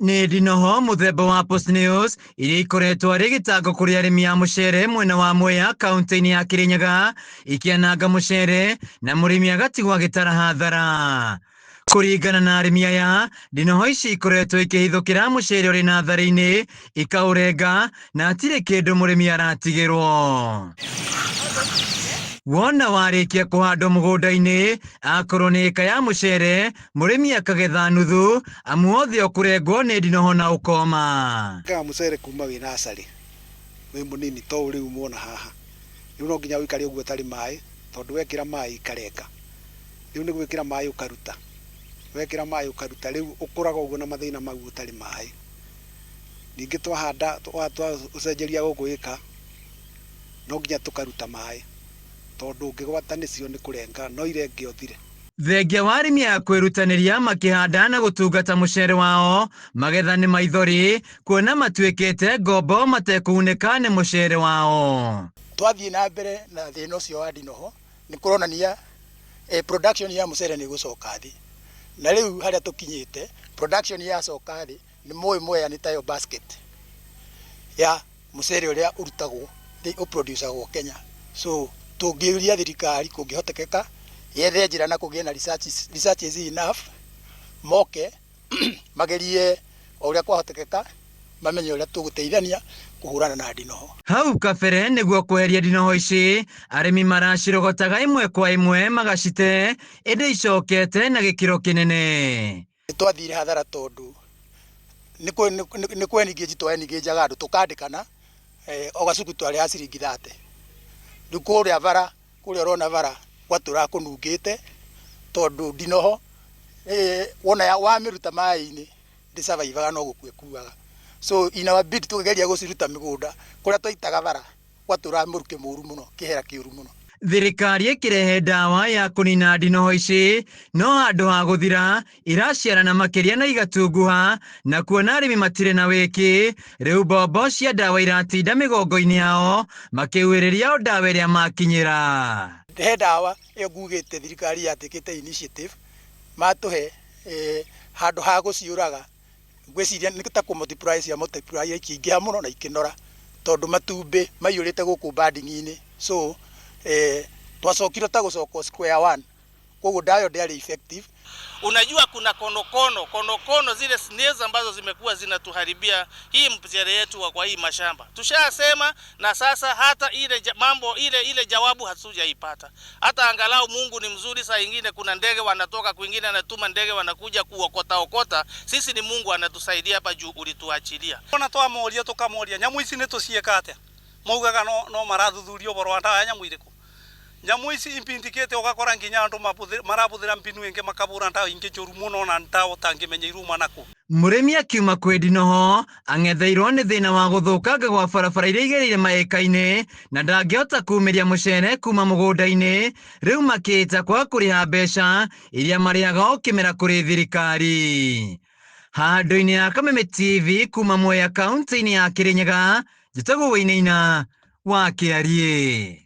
Nĩ ndinoho mũthemba wa Post News iria ikoretwo arĩ gĩtango kũrĩ arĩmi a mũcere mwena wa Mwea kaunti-inĩ ya Kirinyaga ikĩananga mũcere na mũrĩmi agatigwo agĩtara hathara. Kũringana na arĩmi aya, ndinoho ici ikoretwo ikĩhithũkĩra mũcere ũrĩ natharĩ-inĩ ikaũrenga na hatirĩ kĩndũ mũrĩmi aratigĩrwo. Wona warĩkia kũhandwo mũgũnda-inĩ, akorwo nĩ ĩka ya mũcere, mũrĩmi akagetha nuthu, amu wothe ũkũrengwo nĩ ndinoho na ũkoma. Ngaga mũcere kuma wĩ nacarĩ wĩ mũnini to ũyũ rĩu muona haha. Rĩu no nginya ũikare ũguo ũtarĩ maĩ tondũ wekĩra maĩ ikarenga. Rĩu nĩ gwĩkĩra maĩ ũkaruta, wekĩra maĩ ũkaruta rĩu ũkũraga ũguo na mathĩna mau ũtarĩ maĩ. Ningĩ twahanda twacenjeria gũkũ ĩka no nginya tũkaruta maĩ tondũ ũngĩgwata nĩcio nĩ kũrenga no irenge ũthire. Thengia wa arĩmi aya kwĩrutanĩria makĩhanda na gũtungata mũcere wao, magetha nĩ maithori kuona matuĩkĩte ngombo matekũgunĩka nĩ mũcere wao. Twathiĩ na mbere na thĩna ũcio wa ndinoho nĩ kũronania production ya mũcere nĩ ĩgũcoka thĩ. Na rĩu harĩa tũkinyĩte production yacoka thĩ nĩ mũĩ Mwea nĩ tayo basket ya mũcere ũrĩa ũrutagwo ũproducagwo Kenya. So tũngĩũria thirikari kũngĩhotekeka yethe njĩra na kũgĩe na researches, researches enough moke magerie o ũrĩa kwahotekeka mamenye ũrĩa tũgũteithania kũhũrana na ndinoho. Hau kabere nĩguo kweheria ndinoho ici, arĩmi maracirogotaga ĩmwe kwa ĩmwe magacite, ĩndĩ icokete na gĩkĩro kĩnene. Nĩ twathire hathara tondũ nĩ kweningĩnji twaeningĩnjaga andũ tũkandĩkana o gacuku twarĩhaga ciringi 30. Rĩu kũrĩa bara, kũrĩa ũrona bara gwatũraga kũnungĩte tondũ ndinoho wona wamĩruta maĩ-inĩ ndĩ survive aga no gũkua ĩkuaga. So in our bid tũkĩgeria gũciruta mĩgũnda kũrĩa twaitaga bara gwatũraga mũrukĩ mũru mũno, kĩhera kĩũru mũno. Thirikari ĩkĩrehe ndawa ya kũnina ndinoho ici, no handũ ha gũthira iraciarana makĩria na igatunguha, na kuona arĩmi matirĩ na wĩki, rĩu mbombo cia ndawa iratinda mĩgongo-inĩ yao makĩhuhĩrĩria o ndawa ĩrĩa makinyĩra. He ndawa ĩyo ngugĩte thirikari yatĩkĩte initiative matũhe handũ ha gũciũraga ngwĩciria nĩ ta kũ multiply cia multiply ikĩingĩha mũno na ikĩnora tondũ matumbĩ maiyũrĩte gũkũ banding-inĩ so twacokire ta gũcoka square one koguo ndawa ĩyo ndĩarĩ effective. Unajua kuna konokono, konokono zile snails ambazo zimekuwa zinatuharibia hii mchele yetu kwa hii mashamba. Tushasema na sasa hata ile mambo ile ile jawabu hatujaipata. Hata angalau Mungu ni mzuri, saa ingine kuna ndege wanatoka kwingine, anatuma ndege wanakuja kuokota okota. Sisi ni Mungu anatusaidia hapa juu ulituachilia. Ona twamoria tukamoria nyamu ici nĩ tũciĩka atĩa, maugaga no marathuthuria ũhoro wa ndawa ya nyamu irĩkũ. Nyamu ici impindikĩte ũgakora nginya andũ marabũthĩra mbinu ĩngĩ makabũra ndawa ingĩ njũru mũno na ndawa ũtangĩmenya iruma nakũ. Mũrĩmi akiuma kwĩ ndinoho ang'etheirwo nĩ thĩna wa gũthũkanga gwa barabara iria igereire maĩka-inĩ na ndangĩhota kumĩria mũcere kuma mũgũnda-inĩ, rĩu makĩĩta kwaga kũrĩha mbeca iria marĩhaga o kĩmera kũrĩ thirikari. Handũ-inĩ ha Kameme TV kuma Mwea kaunti-inĩ ya Kirinyaga, njĩtagwo Wainaina wa Kĩariĩ.